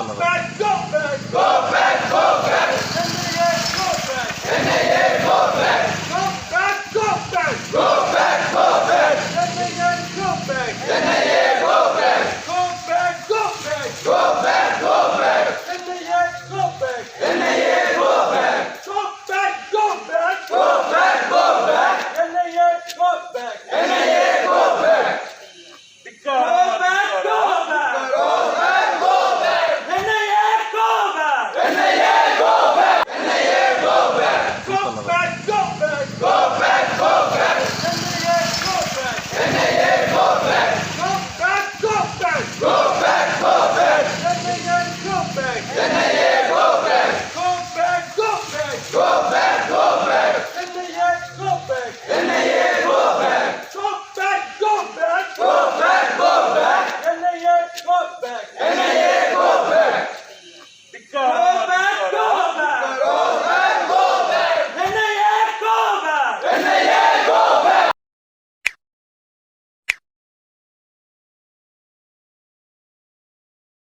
Back, go back. Go back, go back. NIA, go back. NIA, go back. Go back, go back. Go back, go back. NIA, go back. NIA, go back. Go back, go back. Go back, go back. NIA, go back. NIA, go back. Go back, go back. Go back, go back. NIA, go back. NIA, go back. Go back, go back. Go back, go back. NIA, go back. NIA, go back. NIA, go back. Go back, go back. Go back, go back. NIA, go back. NIA, go back. Go back, go back. Go back, go back. NIA, go back. NIA, go back. Go back, go back. Go back, go back. NIA, go back. NIA, go back. Go back, go back. Go back, go back. NIA, go back. NIA,